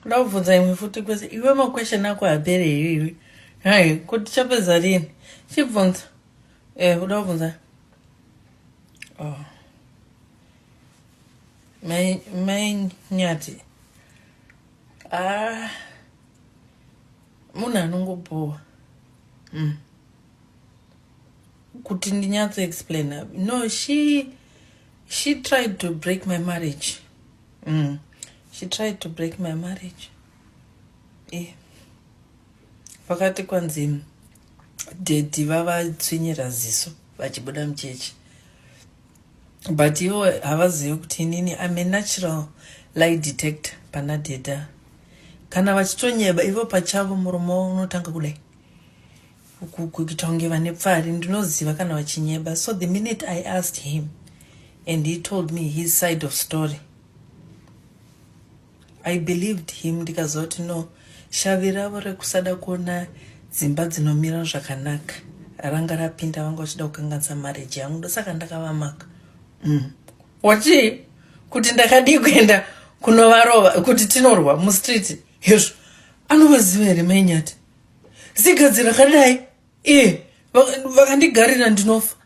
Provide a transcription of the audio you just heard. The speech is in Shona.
Ndoda kubvunza imwe futi kwese. Iwe maquestion ako hapere here iwe? Hai, kuti chapedza rini? Chibvunza. Eh, uda kubvunza. Oh. Mai mai Nyati. Ah. Munhu anongobhowa. Kuti ndinyatso explain. No, she tried to break my marriage. She tried to break my marriage. Eh. Vakati kwanzi daddy vavatsvinyira ziso vachibuda muchechi. But ivo havazivi kuti inini I'm a natural lie detector pana daddy. Kana vachitonyeba ivo pachavo muromo wavo unotanga kudai. Kuita kunge vane pfari ndinoziva kana vachinyeba. So the minute I asked him and he told me his side of story, I believed him ndikaziva kuti no shavi ravo rekusada kuona dzimba dzinomira zvakanaka ranga rapinda vanga vachida kukanganisa marriage yangu ndosaka ndakavamaka Wachii kuti ndakadii kuenda kunovarova kuti tinorwa mustreet hezvo anovaziva here mainyati zigadzi rakadai iye vakandigarira ndinofa.